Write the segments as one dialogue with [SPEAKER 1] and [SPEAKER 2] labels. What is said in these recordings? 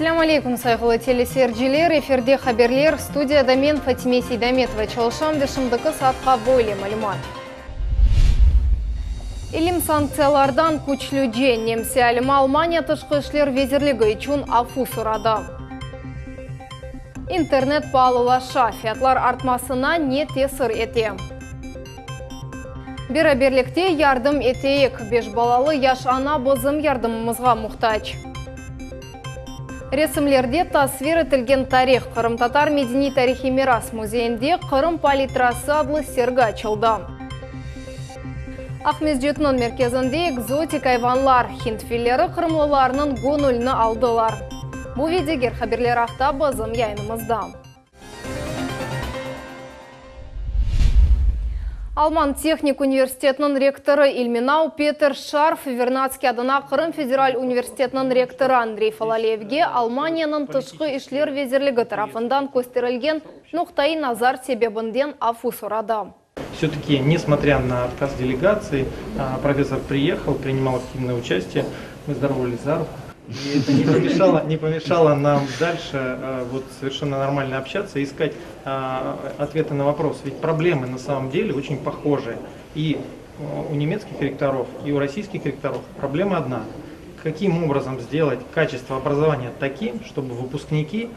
[SPEAKER 1] Selâm aleyküm, sayğılı teleseyirciler! Efirde haberler, studiyada men, Fatime Seydametova, çalışam ve şimdiki saatqa böyle malümat. İlim sanktsiyalardan küçlüce, nemse alimi Almaniya Tışqı işler vezirligi içün afu soradı. İnternet paalılaşa, fiyatlar artmasına ne tesir ete? Beraberlikte yardım eteyik, beş balalı yaş ana bizim yardımımızğa muhtac. Resimlerde tasvir etilgen tarih, Qırımtatar medeniy-tarihiy miras müzeyinde Qırım palitrası adlı sergi açıldı. Aqmescitniñ merkezinde ekzotik ayvanlar, hind filleri qırımlılarnıñ göñülini aldılar. Bu ve diger haberler aqta bizim yayınımızda. Alman tehnik universitetiniñ rektorı İlminau Peter Şarf Vernadskiy adına Qırım federal universitetiniñ rektorı Andrey Falaleyevge Almaniyanıñ Tışqı işler vezirligi tarafından kösterilgen noqtaiy nazar sebebinden afu soradı.
[SPEAKER 2] Все-таки, несмотря на отказ делегации, профессор приехал, принимал активное участие, мы здоровались за руку. И это не помешало, не помешало нам дальше вот совершенно нормально общаться, искать ответы на вопрос. Ведь проблемы на самом деле очень похожи. И у немецких ректоров, и у российских ректоров проблема одна. Каким образом сделать качество образования таким, чтобы выпускники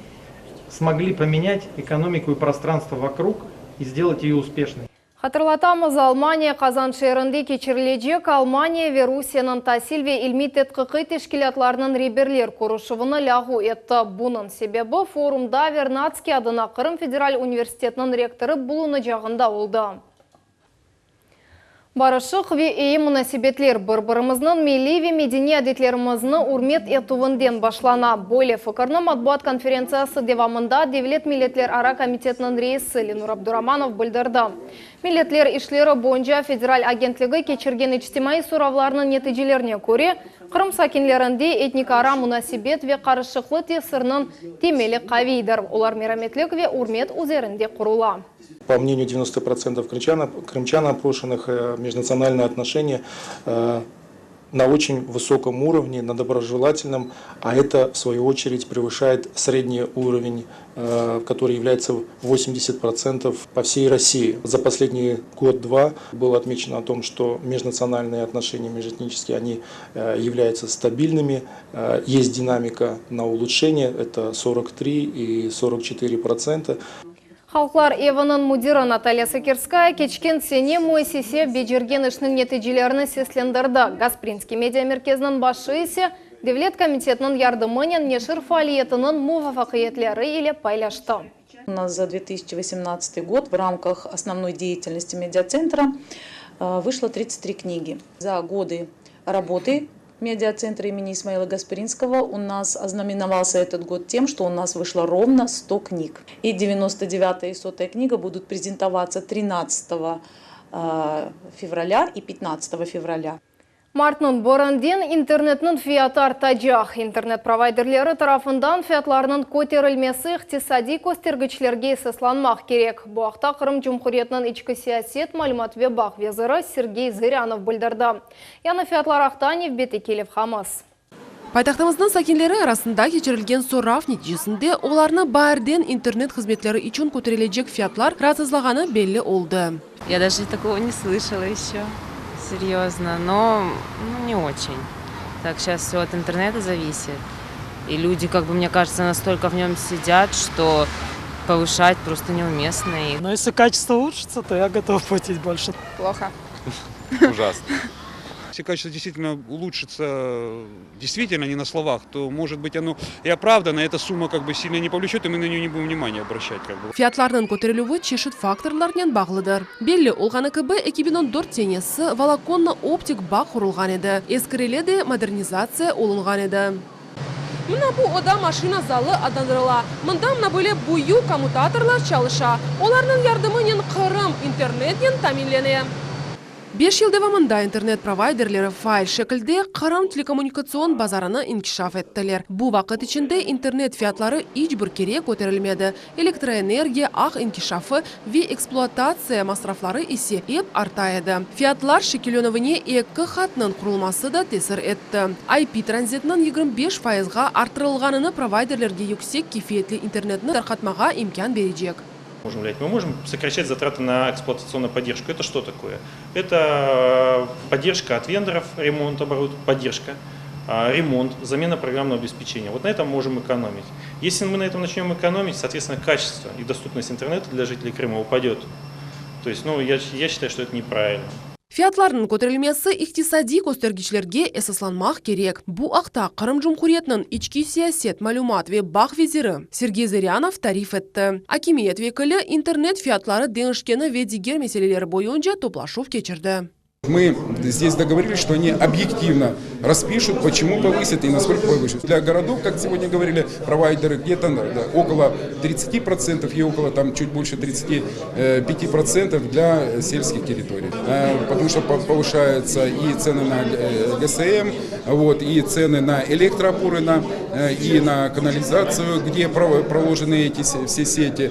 [SPEAKER 2] смогли поменять экономику и пространство вокруг и сделать ее успешной.
[SPEAKER 1] Hatırlatamız, Almaniya Qazan şeerinde keçirilecek Almaniya ve Rusiyeniñ tasil ve ilmiy-tedqiqiy teşkilâtlarınıñ reberler körüşüvini lâğu etti. Bunıñ sebebi, forumda Vernadskiy adına Qırım federal universitetiniñ rektorı bulunacağında oldı. Barışıq ve eyi munasebetler bir-birimizniñ milliy ve medeniy adetlerimizni ürmet etüvinden başlana. Böyle fikirni matbuat konferentsiyası devamında Devlet milletlerara komitetiniñ reisi Lenur Abduramanov bildirdi. Milletler işleri boyunca federal agentligi keçirgen içtimaiy soravlarnıñ neticelerine köre, Qırım sakinlerinde etnikara munasebet ve qarışıqlı tesirniñ temeli qaviydir, olar merametlik ve ürmet üzerinde qurula.
[SPEAKER 3] По мнению 90% крымчан, опрошенных, межнациональные отношения на очень высоком уровне, на доброжелательном, а это, в свою очередь, превышает средний уровень, который является 80% по всей России. За последний год-два было отмечено о том, что межнациональные отношения, межэтнические, они являются стабильными. Есть динамика на улучшение, это 43 и 44%.
[SPEAKER 1] Halqlar eviniñ müdiri Natalya Sokirskaya keçken sene müessise becergen işniñ neticelerini seslendirdi, Gasprinskiy media-merkeziniñ başı ise Devlet komitetiniñ yardımınen neşir faaliyetiniñ muvafaqiyetleri ile paylaştı.
[SPEAKER 4] У нас за 2018 год в рамках основной деятельности медиацентра вышло 33 книги. За годы работы медиацентра имени Исмаила Гаспринского у нас ознаменовался этот год тем, что у нас вышло ровно 100 книг. И 99 и 100 книга будут презентоваться 13 февраля и 15 февраля.
[SPEAKER 1] Martnıñ birinden internetniñ fiyatı artacaq. İnternet provayderleri tarafından fiyatlarnıñ köterilmesi iqtisadiy köstergiçlerge esaslanmaq kerek. Bu aqta Qırım Cumhuriyetiniñ içki siyaset, malümat ve bağ veziri Sergey Zırânov bildirdi. Yañı fiyatlar aqta nevbetteki levhamız.
[SPEAKER 5] Paytahtımıznıñ sakinleri arasında keçirilgen sorav neticesinde olarnı baarden internet hızmetleri içün köterilecek fiyatlar raatsızlağanı belli oldı.
[SPEAKER 6] Я даже такого не слышала еще, серьезно, но ну, не очень. Так сейчас все от интернета зависит. И люди, как бы, мне кажется, настолько в нем сидят, что повышать просто неуместно. И
[SPEAKER 7] Но если качество улучшится, то я готов платить больше.
[SPEAKER 8] Плохо.
[SPEAKER 9] Ужасно.
[SPEAKER 10] Если качество действительно улучшится, действительно, не на словах, то, может быть, оно и оправдано, эта сумма как бы сильно не повлечет, и мы на нее не будем внимания обращать. Как бы.
[SPEAKER 5] Fiyatlarnıñ köterilüvi çeşit faktorlarnen bağlıdır. Belli olğanı kibi, 2014 senesi volokonno-optik bağ qurulğan edi, eskirile de modernizatsiya olunğan edi. Mına bu oda maşina zalı adlandırıla. Mında mına böyle büyük kommutatorlar çalışa. Olarnıñ yardımınen Qırım internetnen taminlene. Beş yıl devamında internet provayderleri faal şekilde Qırım telekommunikatsion bazarını inkişaf ettiler. Bu vaqıt içinde internet fiyatları iç bir kere köterilmedi, elektroenergiya, ağ inkişafı ve ekspluatatsiya masrafları ise ep arta edi. Fiyatlar şekillenüvine eki hatnıñ qurulması da tesir etti. IP tranzitniñ 25 fayızğa arttırılğanını provayderlerge yüksek keyfiyetli internetni tarqatmağa imkân berecek.
[SPEAKER 8] Можем влиять. Мы можем сокращать затраты на эксплуатационную поддержку. Это что такое? Это поддержка от вендоров, ремонт оборудования, поддержка, ремонт, замена программного обеспечения. Вот на этом можем экономить. Если мы на этом начнем экономить, соответственно, качество и доступность интернета для жителей Крыма упадет. То есть, ну, я, я считаю, что это неправильно.
[SPEAKER 5] Fiyatlarnıñ köterilmesi iqtisadiy köstergiçlerge esaslanmaq kerek. Bu aqta Qırım Cumhuriyetiniñ içki siyaset, malümat ve bağ veziri Sergey Zıryanov tarif etti. Akimiyet vekili internet fiyatları deñişkeni ve diger meseleleri boyunca toplaşuv keçirdi.
[SPEAKER 9] Мы здесь договорились, что они объективно распишут, почему повысят и насколько повысят. Для городов, как сегодня говорили провайдеры, где-то около 30% и около там, чуть больше 35% для сельских территорий. Потому что повышаются и цены на ГСМ, вот, и цены на электроопоры, на, и на канализацию, где проложены эти все сети.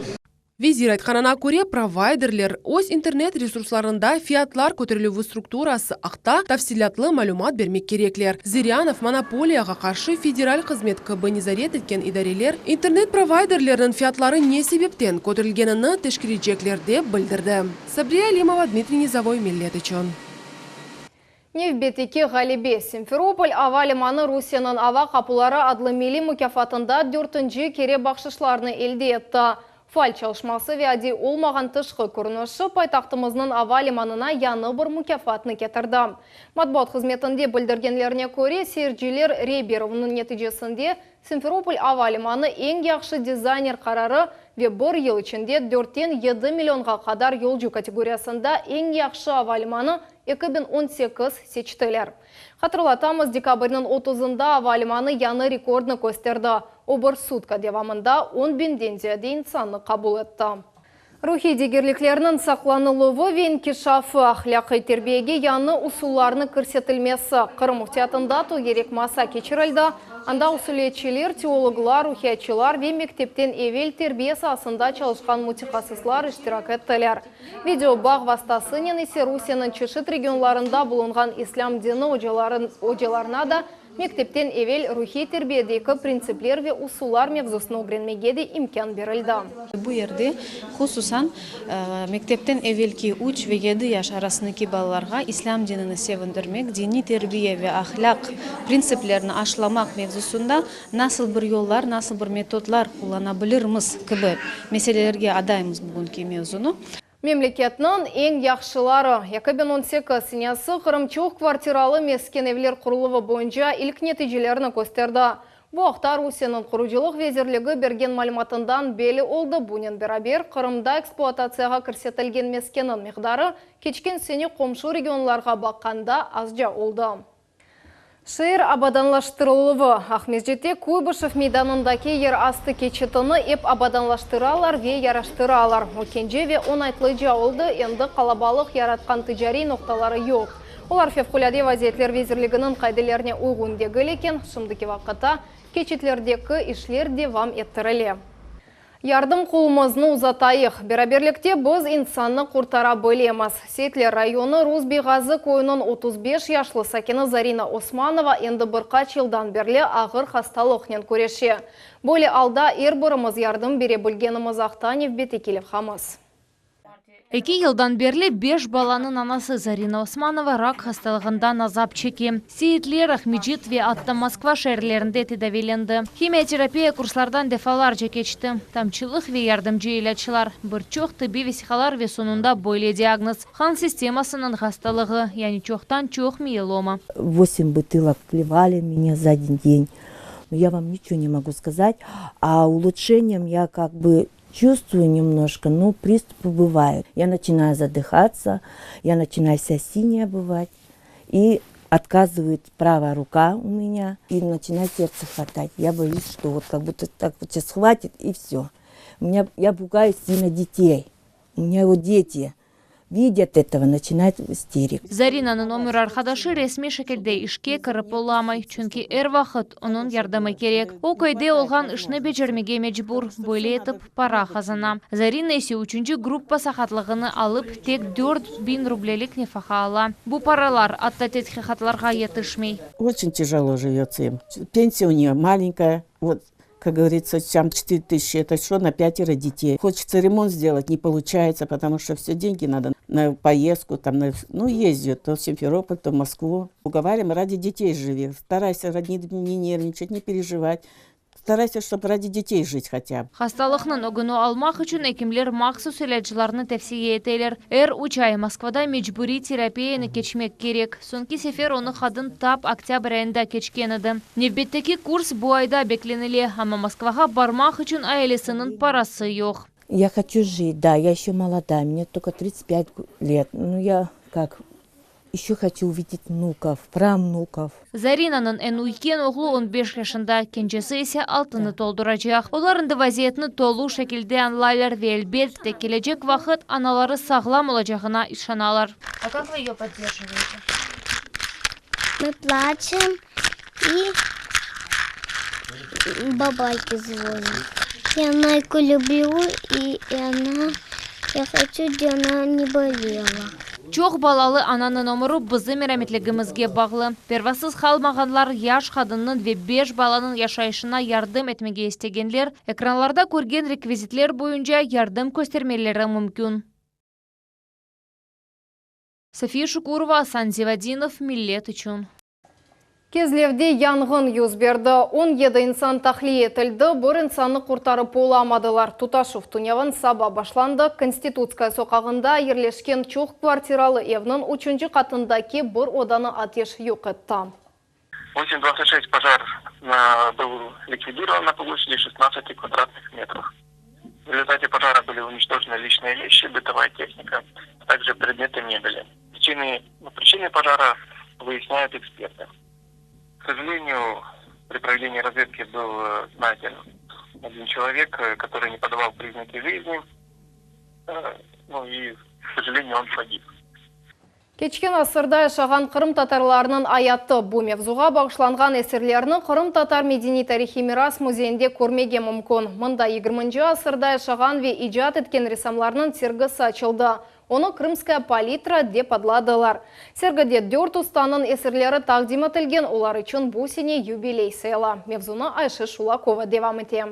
[SPEAKER 5] Vezir aytqanına köre, provayderler öz internet resurslarında fiyatlar köterilüvi strukturası aqta tafsilâtlı malümat bermek kerekler. Zıryanov monopoliyağa qarşı federal hızmet kibi nezaret etken idareler internet provayderleriniñ fiyatları ne sebepten köterilgenini teşkerecekler dep bildirdi. Sabriye Alimova, Dmitriy Nizavoy, Millet içün.
[SPEAKER 1] Nevbetteki ğalebe Simferopol ava limanı Rusiyeniñ ava qapuları adlı milliy mukâfatında dörtünci kere bahşışlarnı elde etti. Faal çalışması ve adiy olmağan tışqı körünişi paytahtımıznıñ ava limanına yañı bir mukâfatnı ketirdi. Matbuat hızmetinde bildirgenlerine köre, seyirciler rey berüviniñ neticesinde Simferopol ava limanı eñ yahşı dizayner qararı ve bir yıl içinde dörtten yedi millionğa qadar yolcu kategoriyasında eñ yahşı ava limanı 2018 seçtiler. Hatırlatamız, dekabrniñ 30-ında ava limanı yañı rekordnı kösterdi. O bir sutka devamında 10 biñden ziyade insannı qabul etti. Ruhiy degerliklerniñ saqlanıluvı ve inkişafı, ahlâqiy terbiyege yañı usullarnı kirsetilmesi Qırım Müftiyatında tögerek masa keçirildi. Anda usuliyetçiler, teologlar, ruhiyatçılar ve mektepten evel terbiye saasında çalışqan mütehassıslar iştirak ettiler. Video bağ vastasınen ise Rusiyeniñ çeşit regionlarında bulunğan islâm dini ocalarına da mektepten evel ruhiy terbiyedeki printsipler ve usullar mevzusını ögrenmege de imkân berildi.
[SPEAKER 11] Bu yerde hususan mektepten evelki üç ve yedi yaş arasındaki balalarğa islâm dinini sevindirmek, diniy terbiye ve ahlâq printsiplerini aşılamaq mevzusında nasıl bir yollar, nasıl bir metodlar qullana bilirmiz kibi meselelerge adaymız bugünki mevzunı.
[SPEAKER 1] Memleketniñ eñ yahşıları 2018 senesi Qırım çoq kvartiralı mesken evler quruluvı boyunca ilk neticelerni kösterdi. Bu aqta Rusiyeniñ Qurucılıq vezirligi bergen malümatından belli oldı. Bunen beraber Qırımda ekspluatatsiyağa kirsetilgen meskenniñ miqdarı keçken sene qomşu regionlarğa baqqanda azca oldı. Şeer abadanlaştırıluvı. Aqmescitte Kuybışev meydanındaki yerastı keçitini ep abadanlaştıralar ve yaraştıralar. O kence ve oñaytlıca oldı, endi qalabalıq yaratqan ticariy noqtaları yoq. Olar Fevqulâde vaziyetler vezirliginiñ qaidelerine uyğun degil eken, şimdiki vaqıtta keçitlerdeki işler devam ettirile. Yardım qolumıznı uzatayıq. Beraberlikte biz insannı qurtara bilemiz. Seyitler rayonı Rus Beyğazı köyüniñ 35 yaşlı sakini Zarina Osmanova endi bir qaç yıldan berli ağır hastalıqnen küreşe. Böyle alda er birimiz yardım bere bilgenimiz aqta nevbetteki levhamız.
[SPEAKER 12] Eki yıldan berli beş balanıñ anası Zarina Osmanova rak hastalığından azap çeke. Seyitler, Aqmescit ve atta Moskva şeerlerinde tedaviylendi. Himioterapiya kurslardan defalarca keçti. Tamçılıq ve yardımcı ilâclar, bir çoq tıbbiy vesiqalar ve soñunda böyle diagnoz, qan sistemasınıñ hastalığı, yani çoqtan-çoq miyeloma.
[SPEAKER 13] Восемь бутылок вливали мне за один день. Но я вам ничего не могу сказать. А улучшением я как бы чувствую немножко, но приступы бывают. Я начинаю задыхаться, я начинаю вся синяя бывать. И отказывает правая рука у меня, и начинает сердце хватать. Я боюсь, что вот как будто так вот сейчас схватит, и все. У меня, я пугаюсь сильно детей. У меня вот дети. Видят этого, начинают истерик.
[SPEAKER 12] Zarinanıñ ömür arqadaşı resmiy şekilde işke kirip olamay, çünki er vaqıt onıñ yardımı kerek. O, köyde olğan işni becermege mecbur, böyle etip para qazana. Zarina ise üçünci gruppa saqatlığını alıp, tek 4000 rublelik nefaqa ala. Bu paralar atta tedqiqatlarğa yetişmey.
[SPEAKER 14] Очень тяжело живется им. Пенсия у нее маленькая, вот, как говорится, там 4000, это что на пятеро детей. Хочется ремонт сделать, не получается, потому что все деньги надо на поездку, там, на, ну, ездят то в Симферополь, то в Москву. Уговариваем, ради детей живи, старайся не, не нервничать, не переживать. Старайся, чтобы ради детей жить хотя бы.
[SPEAKER 12] Hastalıqnıñ ögüni almaq içün ekimler mahsus ilâclarnı tevsiye eteler. Er üç ay Moskvada mecburiy terapiyanı keçmek kerek. Soñki sefer onı qadın tap oktâbr ayında keçken edi. Nevbetteki kurs bu ayda beklenile, amma Moskvağa barmaq içün ailesiniñ parası yoq.
[SPEAKER 13] Я хочу жить, да, я еще молодая, мне только 35 лет. Ну, я как, еще хочу увидеть внуков, правнуков.
[SPEAKER 12] Zarinanıñ eñ üyken oğlu 15 yaşında, kencesi ise altını tolduracaq. Olar endi vaziyetni tolu şekilde añlaylar ve elbette kelecek vaqıt anaları sağlam olacağına işanalar. А как вы ее поддерживаете?
[SPEAKER 15] Мы плачем и бабайке звоним. Я Майку люблю, и, и она, я хочу, где она не болела.
[SPEAKER 12] Çoq balalı ananıñ ömüri bizim merametligimizge bağlı. Pervasız qalmağanlar yaş qadınnıñ ve beş balanıñ yaşayışına yardım etmege istegenler, ekranlarda körgen rekvizitler boyunca yardım köstermeleri mümkün. София Шукурова, Асан Зевадинов, Millet içün.
[SPEAKER 1] Kezlevde yanğın yüz berdi. 17 insan tahliye etildi, bir insannı qurtarıp olamadılar. Tutaşuv tünevin saba başlandı. Konstitutskaya soqağında yerleşken çoq kvartiralı evniñ üçünci qatındaki bir odanı ateş yoq etti.
[SPEAKER 16] 8.26 пожар был ликвидирован на площади 16 квадратных метров. В результате пожара были уничтожены личные вещи, бытовая техника, а также предметы мебели. Причины, ну, причины пожара выясняют эксперты. К сожалению, при проведении разведки был э, найден один человек, э, который не подавал признаки жизни, э, ну и, к сожалению, он погиб.
[SPEAKER 1] Keçken asırda yaşağan qırımtatarlarınıñ ayatı bu mevzuğa bağışlanğan eserlerni Qırımtatar medeniy tarihiy miras muzeyinde körmege mümkün. Mında 20 asırda yaşağan ve icat etken ressamlarnıñ sergisi açıldı. Onı Крымская палитра dep adladılar. Sergide dört ustanıñ eserleri taqdim etilgen, olar içün bu sene yubiley sayıla. Mevzunı Ayşe Şulakova devam ete.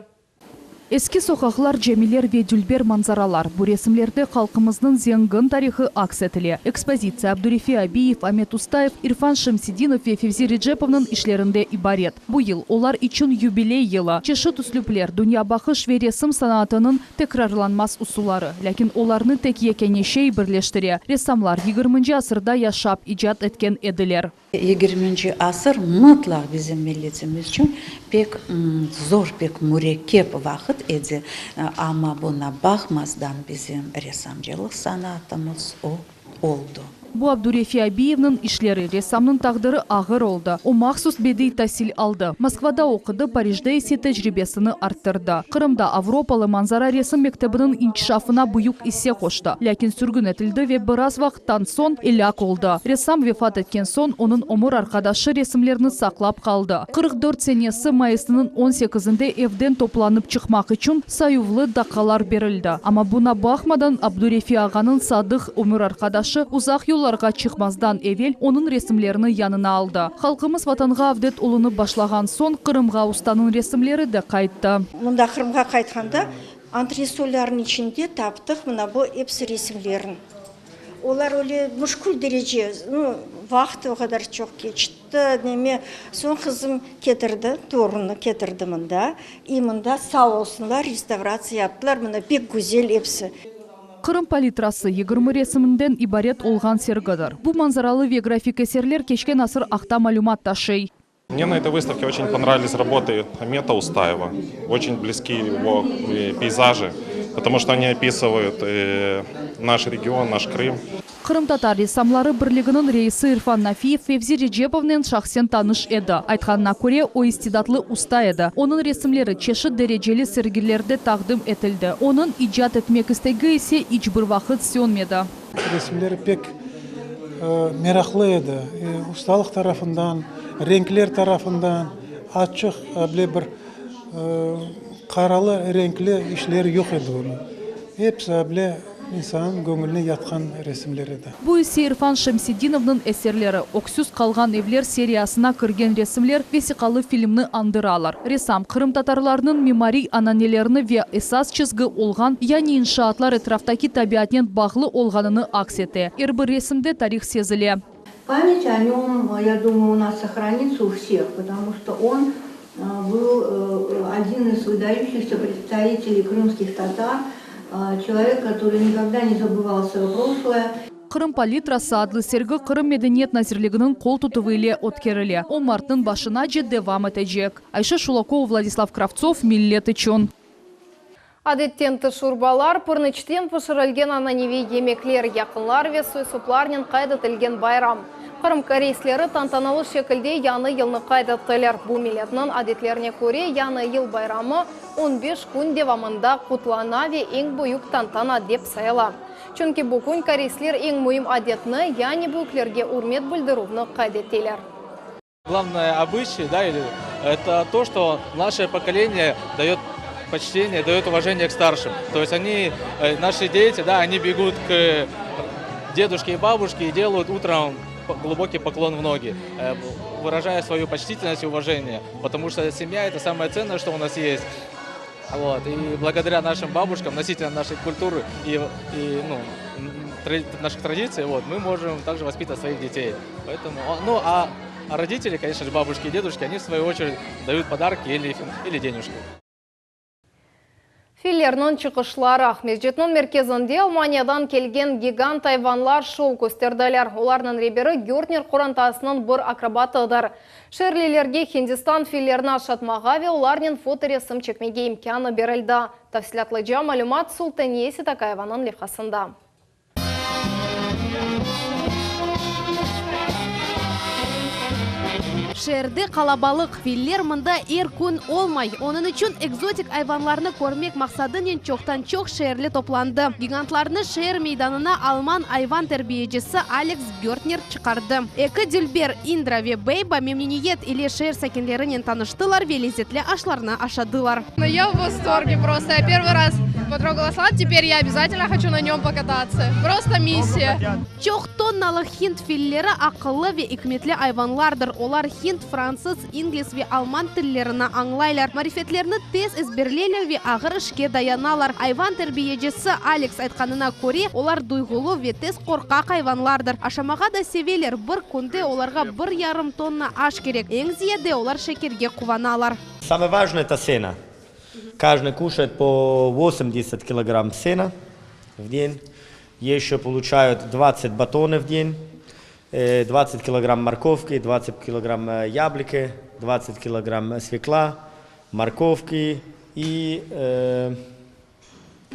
[SPEAKER 17] Eski soqaqlar, camiler ve dülber manzaralar. Bu resimlerde halqımıznıñ zengin tarihı aks etile. Ekspozitsiya Abdurefi Abiyev, Amet Ustayev, İrfan Şemsedinov ve Fevzi Recepovnıñ işlerinde ibaret. Bu yıl olar içün yubiley yılı. Çeşit üslüpler, dünyabaqış ve resim sanatınıñ tekrarlanmaz usulları. Lâkin olarnı tek yekâne şey birleştire, ressamlar yigirminci asırda yaşap icat etken ediler.
[SPEAKER 18] Yigirminci asır mıtlaq bizim milletimiz içün pek zor, pek mürekkep vaqıt edi, amma buña baqmazdan bizim ressamcılıq sanatımız o oldı.
[SPEAKER 17] Bu Abdurefi Abiyevniñ işleri. Ressamnıñ taqdiri ağır oldı. O mahsus bediy tasil aldı. Moskvada oqudı, Parijde ise tecribesini arttırdı. Qırımda avropalı manzara resim mektebiniñ inkişafına büyük isse qoştı. Lâkin sürgün etildi ve biraz vaqıttan soñ elâk oldı. Ressam vefat etken soñ onıñ ömür arqadaşı resimlerni saqlap qaldı. 44 senesi mayısınıñ on sekizinde evden toplanıp çıqmaq içün sayuvlı daqqalar berildi. Amma buña baqmadan Abdurefi ağanıñ sadıq ömür arqadaşı uzaq yollarğa çıqmazdan evel onıñ resimlerini yanına aldı. Halqımız Vatanğa avdet olunıp başlağan soñ Qırımğa ustanıñ resimleri de qayttı.
[SPEAKER 19] Mında Qırımğa qaytqanda antresollarnıñ içinde taptıq mına bu episi resimlerin. Olar öyle müşkül derece, nu, vaqıt o qadar çoq keçti, neme, soñ qızım ketirdi, torunı ketirdi mında, i mında sağ olsunlar, restavratsiya yaptılar, mına pek güzel episi.
[SPEAKER 17] Qırım palitrası 20 resiminden ibaret olğan sergidir. Bu manzaralı ve grafik eserler keçken asır aqta malümat taşıy.
[SPEAKER 20] Мне на этой выставке очень понравились работы Амета Устаева. Очень близки его э, пейзажи, потому что они описывают э, наш регион, наш Крым.
[SPEAKER 17] Qırımtatar ressamları birliginiñ reisi İrfan Nafiyev Fevzi Recepovnen şahsen tanış edi. Aytqanına köre, o istidatlı usta edi. Onıñ resimleri çeşit dereceli sergilerde taqdim etildi. Onıñ icat etmek istegi ise iç bir vaqıt sönmedi.
[SPEAKER 21] Resimleri pek meraqlı edi, ustalıq tarafından, renkler tarafından, açıq, bile bir qaralı renkli işleri yoq edi onıñ. Episi bile insannıñ göñüline yatqan resimler edi.
[SPEAKER 17] Bu ise İrfan Şemsedinovnıñ eserleri, Öksüz qalğan evler seriyasına kirgen resimler vesiqalı filmni añdıralar. Ressam, qırımtatarlarnıñ mimariy ananelerini ve esas çizgi olğan, yani inşaatlar etraftaki tabiatnen bağlı olğanını aks ete. Er bir resimde tarih sezile.
[SPEAKER 22] Pamять о нем, я думаю, у нас сохранится у всех, потому что он был один из выдающихся представителей крымских татар, человек, который никогда не забывал свое прошлое.
[SPEAKER 17] Qırım palitrası adlı sergi Qırım Medeniyet nazirliginiñ qol tutuvı ile ötkerile. O, martnıñ başınace devam etecek. Ayşe Şulakova, Vladislav Kravtsov, Millet içün.
[SPEAKER 1] Adetten tış urbalar, pırnıçten pişirilgen ananeviy yemekler, yaqınlar ve soy-soplarnen qayd etilgen bayram. Qırım koreysleri tantanalı şekilde Yañı yılnı qayd ettiler. Bu milletniñ adetlerine köre, Yañı yıl bayramı on beş kün devamında qutlana ve eñ büyük tantana dep sayıla. Çünki bu kün koreysler eñ müim adetni, yani büyüklerge ürmet bildirüvni qayd eteler.
[SPEAKER 23] Главное обычай, да, или это то, что наше поколение дает почтение, дает уважение к старшим. То есть они, наши дети, да, они бегут к дедушке и бабушке и делают утром глубокий поклон в ноги, выражая свою почтительность и уважение, потому что семья – это самое ценное, что у нас есть. Вот. И благодаря нашим бабушкам, носителям нашей культуры и, и ну, наших традиций, вот, мы можем также воспитывать своих детей. Поэтому, ну, а родители, конечно же, бабушки и дедушки, они в свою очередь дают подарки или, или денежку.
[SPEAKER 1] Fillerniñ çıqışları Aqmescitniñ merkezinde Almaniyadan kelgen gigant ayvanlar şou kösterdiler. Olarnıñ reberi Görtner qorantasınıñ bir akrobatıdır. Şeerlilerge Hindistan fillerini aşatmağa ve olarnen fotoresim çekmege imkânı berildi. Tafsilâtlıca malümat Sultaniye Sitakayevanıñ levhasında.
[SPEAKER 24] Şeerde qalabalıq, filler mında er kün olmay. Onıñ içün ekzotik ayvanlarnı körmek maqsadınen çoqtan-çoq şeerli toplandı. Gigantlarnı şeer meydanına alman ayvan terbiyecisi Aleks Görtner çıqardı. Eki dülber, Indra ve Beyba memnüniyet ile şeer sakinlerinen tanıştılar ve lezetli aşlarnı aşadılar.
[SPEAKER 25] Ya v vostorge prosto, ya pervıy raz potrogala slon, teper ya obязательно hoçu na nem pokatatsya, prosto missiya.
[SPEAKER 24] Çoq tonnalı hind filleri aqıllı ve ikmetli ayvanlardır. Olar hind, fransız, ingliz ve alman tillerini añlaylar, marifetlerni tez ezberleyler ve ağır işke dayanalar. Ayvan terbiyecisi Aleks aytqanına köre, olar duyğulı ve tez qorqaq ayvanlardır. Aşamağa da seveler, bir künde olarğa bir yarım tonna aş kerek. Eñ ziyade olar şekerge quvanalar.
[SPEAKER 26] Самое важное это сено. Каждый кушает по 80 килограмм сена в день. Еще получают 20 батонов в день, 20 килограмм морковки, 20 килограмм яблоки, 20 килограмм свекла, морковки и э,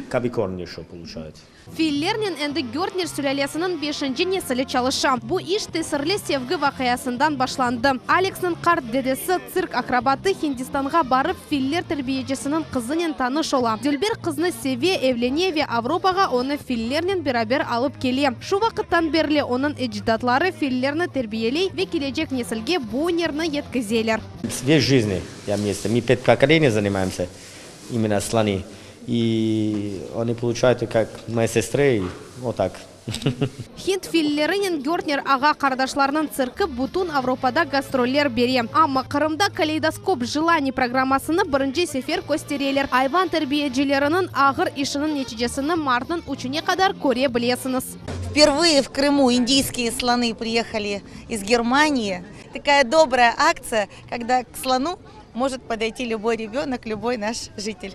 [SPEAKER 26] кабикорн еще получают.
[SPEAKER 24] Fillernen endi Görtner sülâlesiniñ beşinci nesili çalışa. Bu iş tesirli sevgi vaqiasından başlandı. Aleksniñ qart dedesi, tsirk akrobatı Hindistanğa barıp, filler terbiyecisiniñ qızınen tanış ola. Dülber qıznı seve, evlene ve Avropağa onı fillernen beraber alıp kele. Şu vaqıttan berli onıñ ecdatları fillerni terbiyeley ve kelecek nesilge bu ünerni yetkizeler.
[SPEAKER 26] Весь жизни я вместе. Мы пять поколений занимаемся именно слоны. И они получают как моя сестра, и вот так.
[SPEAKER 24] Hind fillerinen Görtner ağa-qardaşlarnıñ tsirki bütün Avropada gastroller bere. Amma Qırımda Kaleydoskop jelaniy programmasını birinci sefer köstereler. Ayvan terbiyecileriniñ ağır işiniñ neticesini martnıñ üçüne qadar köre bilesiñiz.
[SPEAKER 27] Впервые в Крыму индийские слоны приехали из Германии. Такая добрая акция, когда к слону может подойти любой ребенок, любой наш житель.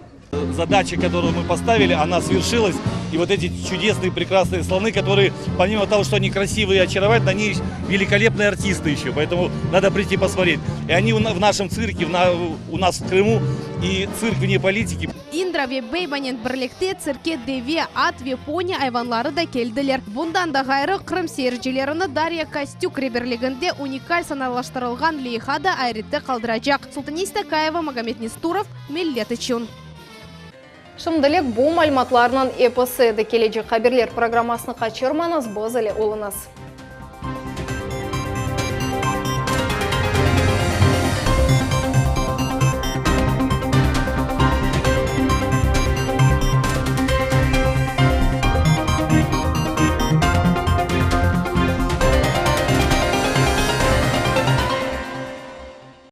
[SPEAKER 28] Задача, которую мы поставили, она свершилась. И вот эти чудесные, прекрасные слоны, которые, помимо того, что они красивые и очаровательные, они великолепные артисты еще. Поэтому надо прийти посмотреть. И они в нашем цирке, у нас в Крыму, И цирк вне политики.
[SPEAKER 24] İndra ve Beybanen birlikte tsirkke deve, at ve poni ayvanları da keldiler. Bundan da ğayrı, Qırım seyircilerini Darya Kostük reberliginde unikal sanalaştırılğan leyha da ayrette qaldıracaq. Sultaniye Stakayeva, Magomed Nesturov, Millet içün.
[SPEAKER 1] Şimdilik bu malümatlarnıñ episi edi. Kelecek haberler programmasını qaçırmañız, biz ile oluñız.